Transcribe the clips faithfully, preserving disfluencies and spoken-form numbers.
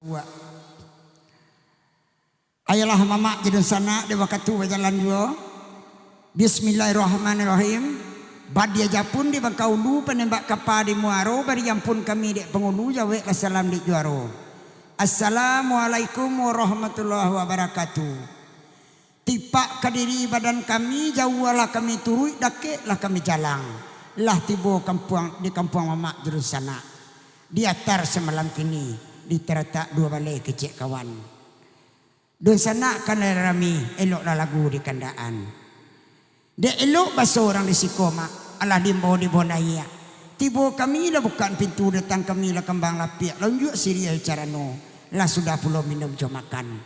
Buak. Ayolah mamak jo dunsanak, dek wakatu bajalan juo. Bismillahirrahmanirrahim. Badia japun di bangka ulu, panembak kapa di muaro, bari ampun kami dek pangulu, jaweklah salam dek juaro. Assalamualaikum warahmatullahi wabarakatuh. Tipak ka diri badan kami, jauahlah kami turuik, dakeklah kami jalang. Lah tibo kampuang, di kampuang mamak jo dunsanak. Di atar samalam kini, di taratak duo baleh kecek kawan. Dunsanak kan lah rami, eloklah lagu di kandaan. Dek elok baso urang di siko, mak, alah diimbau di bonaiak. Tibo kami lah bukak pintu, datang kami lah kambang lapiak, lah unjuak siriah carano, lah sudah pulo minum jo makan.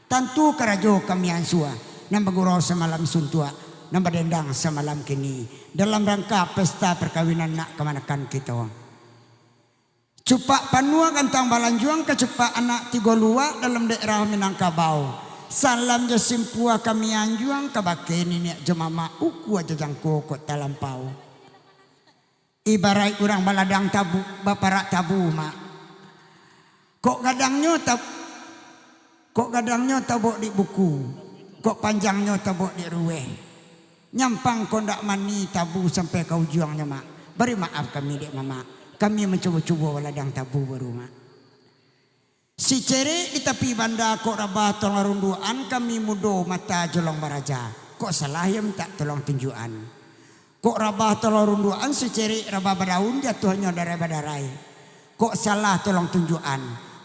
Tantu karajo kami ansua, nan bagurau samalam suntuak, nan badendang samalam kini, dalam rangka pesta parkawinan nak kamanakan kito. Cupak panuah gantang balanjuang, kacupak anak tigo luak dalam daerah Minangkabau. Salam jo simpuah kami anjuang, kabake niniak jo mamak, ukua jo jangko kok talampau. Ibaraik urang baladang tabu, baparak tabu, mak. Kok gadangnyo tab-, kok gadangnyo tabok di buku, kok panjangnyo tabok di ruweh. Nyampang kok ndak mani tabu sampai ka ujuangnyo, mak. Bari maaf kami, dek mamak. Kami mancubo-cubo baladang tabu baru, mak. Sicerek di tapi banda, kok rabah tolong runduakan, kami mudo mata jolong baraja. Kok salah yo mintak tolong tunjuakan. Kok rabah tolong runduakan, sicerek rabah badaun, jatuahnyo darai badarai. Kok salah tolong tunjuakan,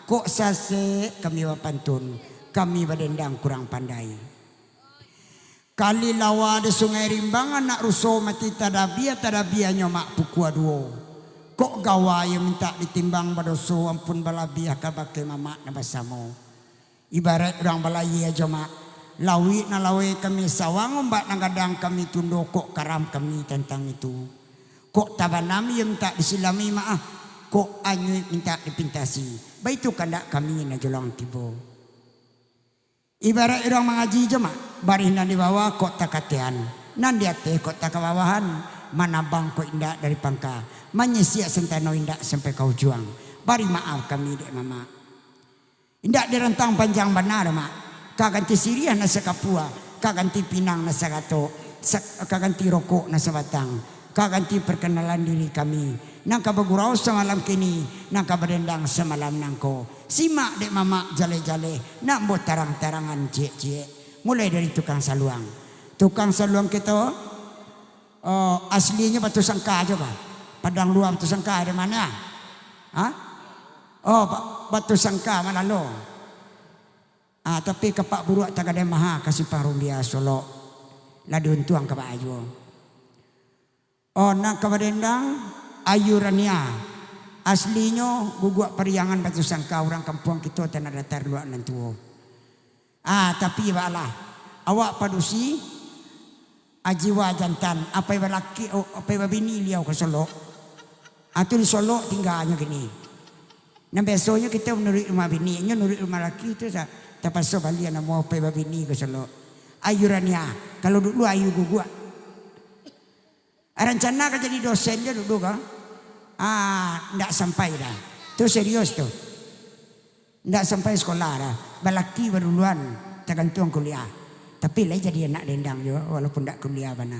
kok sasek kami bapantun, kami badendang kurang pandai. Kali lawa di Sungai Rimbang, anak ruso mati tadabiah, tadabiahnyo mak pukua duo. Kok gawa iyo mintak ditimbang, badoso ampun balabiah kabake mamak nan basamo. Ibaraik urang balayia jo mak, lauik nan laweh kami sawang, ombak nan gadang kami tundo, kok karam kami tantang itu. Kok tabanam iyo mintak disilami mak ah, kok anyuik mintak dipintasi. Baitu kandak kami nan jolong tibo. Ibaraik urang mangaji jo mak, barih nan di bawah kok takatean, nan di ateh kok takabawahan, manabang kok indak dari pangka, manyisiak santano indak sampai ka ujuang. Bari maaf kami dek mamak. Indak dirantang panjang bana doh, mak. Ka ganti siriah nan sakapua, ka ganti pinang nan saratok, sa-, ka ganti rokok nan sabatang, ka ganti parkanalan diri kami, nan ka bagurau samalam kini, nan ka badendang samalam nangko. Simak dek mamak jaleh-jaleh, nak ambo tarang-tarangan ciek-ciek. Mulai dari tukang saluang. Tukang saluang kito, oh, aslinyo Batusangka juo kah? Padang Lua Batusangka, dari mano? Ha? Oh, Ba-, Batusangka, Malalo. Ah, tapi kapak buruak Tagadai Maha ka Simpang Rumbia, Solok. Lah diuntuang ka baa juo. Oh, nan ka badendang, Ayu Rania. Aslinyo Guguak Pariangan Batusangka, urang kampuang kito Tanah Datar Luak nan tuo. Ah, tapi baalah, awak padusi, ajiwa jantan, apai balaki, oh, apai babini liau ka Solok. Ah, tu di Solok tingganyo kini. Nan biasonyo kito manuruik rumah bini, inyo nuruik rumah laki tu sa-, tapaso balian namo apai babini ka Solok. Ayu Rania, kalau dulu Ayu Guguak. Rancana ka jadi dosen jo dulu ko. Ah, ndak sampai dah. Tu serius tu. Ndak sampai sekolah dah. Balaki baduluan, tagantuang kuliah. Tapi lai jadi anak dendang juo, walaupun ndak kuliah bana.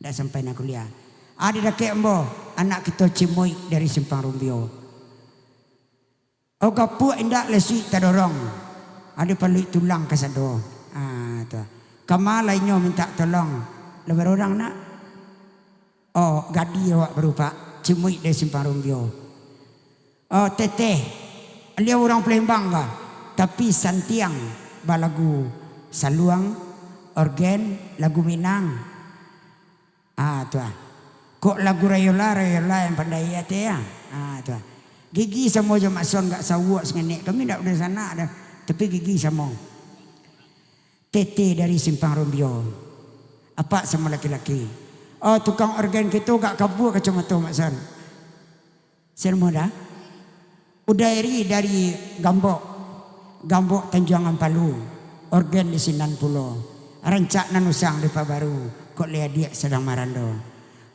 Ndak sampai nak kuliah. Ah, di dakek ambo, anak kito Cimuik dari Simpang Rumbio. Oh, gapuak indak lesuik tadorong, ado paluik tulang kasado. Ah, tu. Kama lainyo mintak tolong. Lah bara urang nak? Oh, gadih awak barupak, Cimuik dari Simpang Rumbio. Oh, Teteh, baliau urang Palembang ka, tapi santiang balagu saluang, orgen, lagu Minang. Ah, tu ah. Kok lagu Rayola, Rayola yang pandai ati ah. Ah, tu ah. Gigi samo jo Mak Son, gak sawuak sangenek. Kami ndak pernah sanak dah. Tapi gigi samo. Teteh dari Simpang Rumbio. Apak samo laki-laki. Oh, tukang orgen kito gak kabua kacomato Mak Son. Sir Muda, Udairi dari Gambok, Gambok Tanjuang Ampalu, orgen di sinan pulo, rancak nan usang dipabaru, kok lai adiak sadang marando.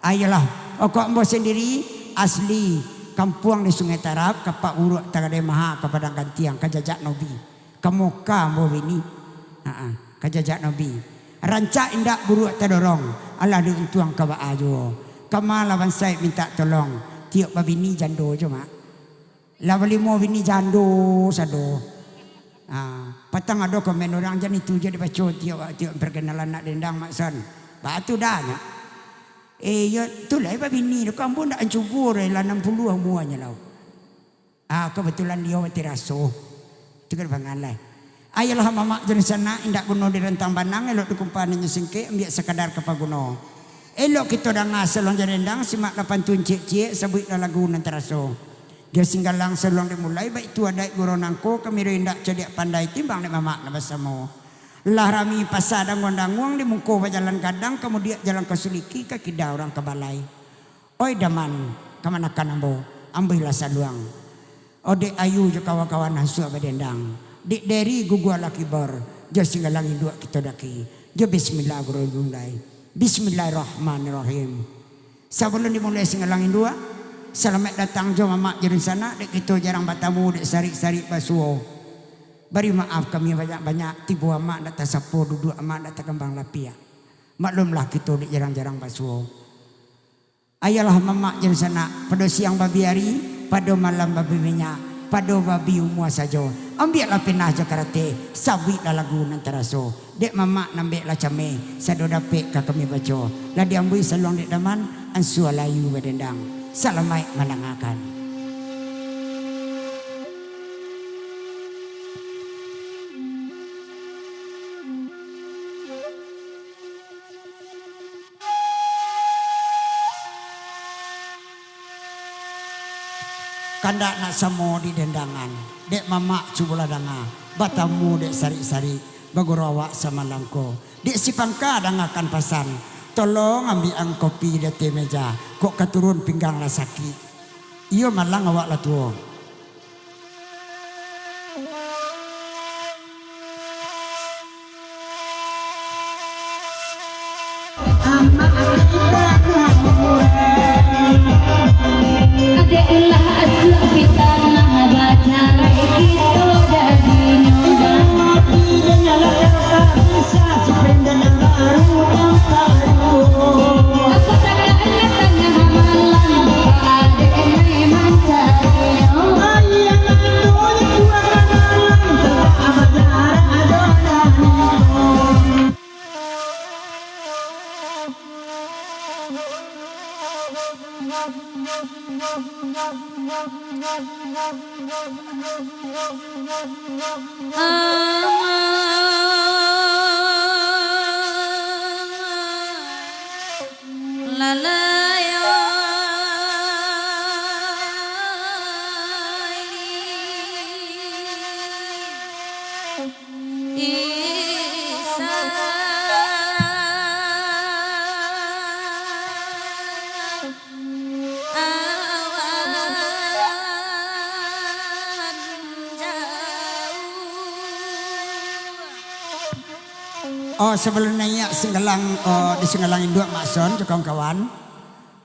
Ayolah, okok ambo sandiri asli Kampuang di Sungai Tarab, ka Pak Buruak Tagadai Maha, ka Padang Gantiang, ka jajak Nabi. Ka Moka ambo babini. Ha-a, ka jajak Nabi. Rancak indak buruak tadorong, alah di untuang ka baa juo. Kama lah bansaik mintak tolong, tiok babini jando jo, Mak. Lah balimo bini jando sado. Ha, patang ado komen urang, jan itu je dibaco tiok, tiok perkenalan nak dendang, Mak Son. Baa tu dah nyo. Eh, yo, tu lah, eh, babini tu, ambo ndak ancubo doh, lah anam puluah umuanyo lah. Ah, kebetulan dio mati raso. Tu kan pangan lah. Ayolah mamak jo dunsanak, indak guno dirantang banang, elok dikumpa nan nyo singkek, ambiak sakadar ka paguno. Elok kito danga saluang jo dendang, simak lah pantun ciek-ciek, sabuik lah lagu nan taraso. Jo Singgalang saluang dimulai, baitu adaik guru nangko, kami ro indak cadiak pandai, timbang dek mamak nan basamo. Lah rami pasa danguang-danguang, di muko bajalan gadang, ka mudiak jalan ka suliki, ka kida urang ka balai. Oi Daman, kamanakan ambo, ambiaklah saluang. Odek Ayu jo kawan-kawan ansua badendang. Dek Deri gugualah kibor, jo Singgalang Induak kito daki. Jo bismillah guru dimulai. Bismillahirrahmanirrahim. Sabalun dimulai Singgalang Induak, salamaik datang jo mamak jo dunsanak, dek kito jarang batamu, dek sarik-sarik basuo. Bari maaf kami banyak-banyak, tibo amak ndak tasapo, duduak amak ndak takambang lapiak. Maklumlah kito dek jarang-jarang basuo. Ayolah mamak jo dunsanak, pado siang babi ari, pado malam babi minyak, pado babi umua sajo. Ambiaklah pinah jo karate, sabuiklah lagu nan taraso. Dek mamak nan bek lah cameh, sado dapek ka kami baco. Lah diambui saluang dek Daman, ansua lah Ayu badendang. Salamaik mandangakan. Kandak nak samo di dendangan, dek mamak cubolah danga, batamu dek sarik-sarik, baguru awak samalam ko. Dek si pangka dangakan pasan, tolong ambiakan kopi di ateh meja, kok ka turun pinggang lah sakik. Iyo malang awak lah tuo. Oh, sabalun naiak Singgalang, oh, di Singgalang Induak Mak Son jo kawan-kawan.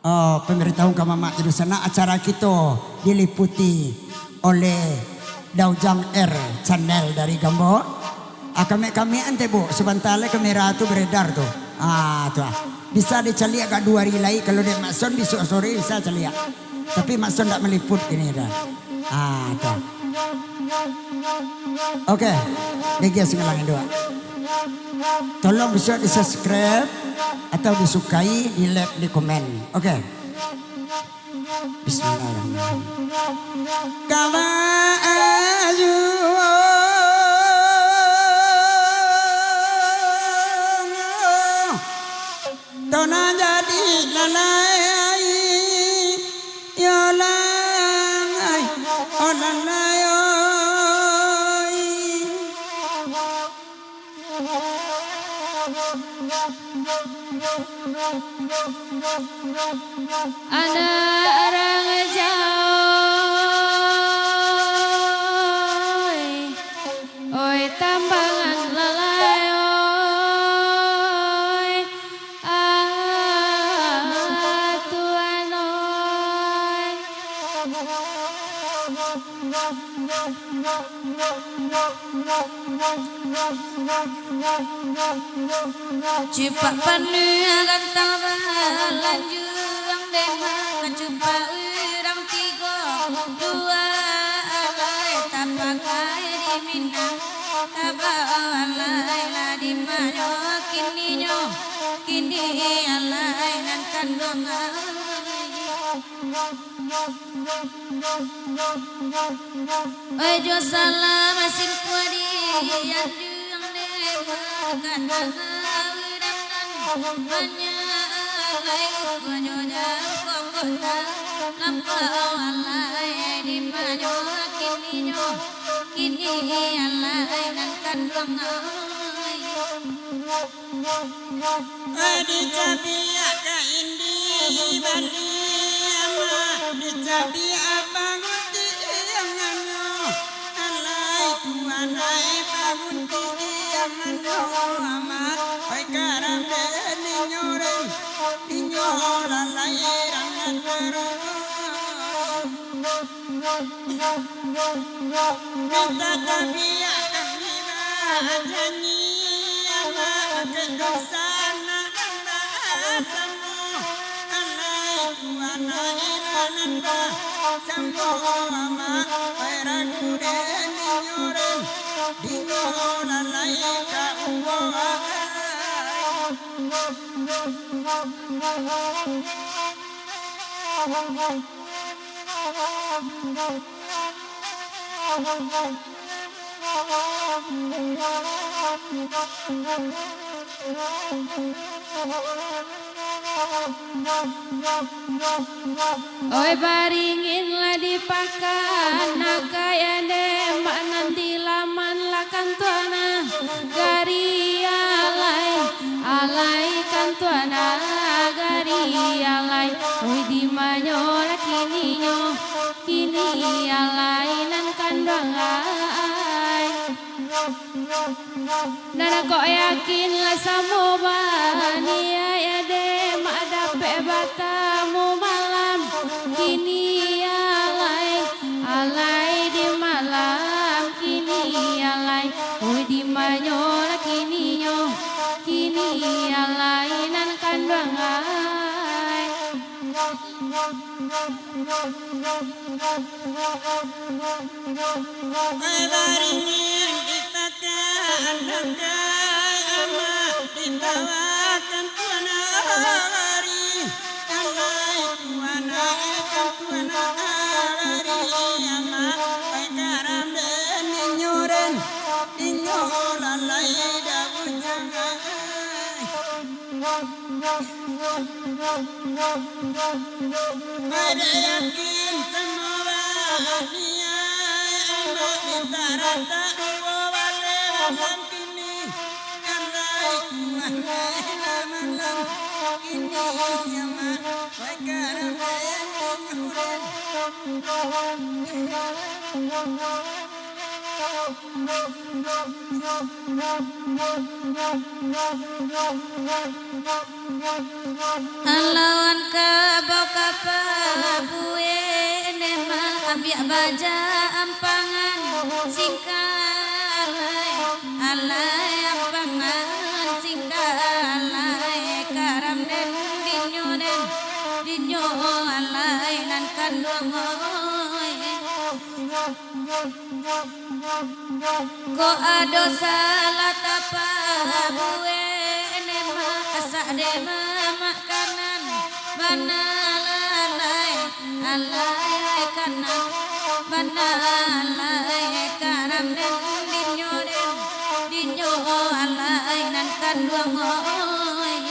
Oh, pambaritahuan ka mamak jo dunsanak, acara kito diliputi oleh Daujang Air Channel dari Gambok. Ah, kamek-kamek ante, Bu, sabanta lai kamera tu beredar tu. Ah, tu ah. Bisa dicaliak agak duo hari lai, kalau dek Mak Son bisuak sore bisa caliak. Tapi Mak Son dak meliput kini dah. Ah, tu. Oke, Degia Singgalang Induak. Tolong bisa di-subscribe atau disukai, di-like, di-komen. Oke. Bismillahirrahmanirrahim. Kama aju. Tona jadi lalai, yo lalai, oh lalai, oi. Anak urang jauah, oi tambangan lalai, oi, ah, Tuhan, oi. Cupak panuah gantang balanjuang dek mah, cupak urang tigo dua alai tapakai di Minangkabau alai lah di manyo kininyo, kini alai nan kanduang ai. Oi jo salam simpua di anjuang dek mah, ka urang nan banyak alai, ruponyo jauah kota, lampau alai di manyo kininyo, kini alai nan kanduang ai. Dicabiak ka indi bali ama, dicabiak bangun tianganyo. Alai tuan ai bangun tianganyo ama, pai karam dek ninyo den, inyo lalai rangan barugo. Mintak tabiak kami bajanji, amak bakeh dosa nak nambah samo. Alai tuan ai nan basamo, amak pai ragu den dinyo den, dinyo lalai ka uwo ai. Oi, baringin lah dipakan, nakai ade mak nan di laman lah kantua nagari alai, alai kantua nagari alai. Oi, di manyo lah kininyo, kini alai nan kanduang ai. Nan kok yakin lah samo baniaik, ade mak dapek batamu malam kini alai, alai di malam kini alai. Oi, di manyo lah kininyo, kini alai nan kanduang ai. Baringin ditakan-takan amak, dibawakan tuan ari. Alai tuan ai, kan tuan ari amak, pai karam den ninyo den, dinyo lalai dabu jangai. Pada yakin samo baniaik, amak mintak rata duo baleh malam kini. Alai tuan ai, malam kini amak, pai karam den ninyo den. Alawan kabau ka pabuek, ne maambiak baja ampangan singkalai, alai ampangan singkalai, karam den dinyo den, dinyo alai nan kanduang oi. Kok ado salah tapabuek, ne masak dek makanan, bana lalai, alai kanan, bana lalai kanan den dinyo den, dinyo alai nan kanduang oi.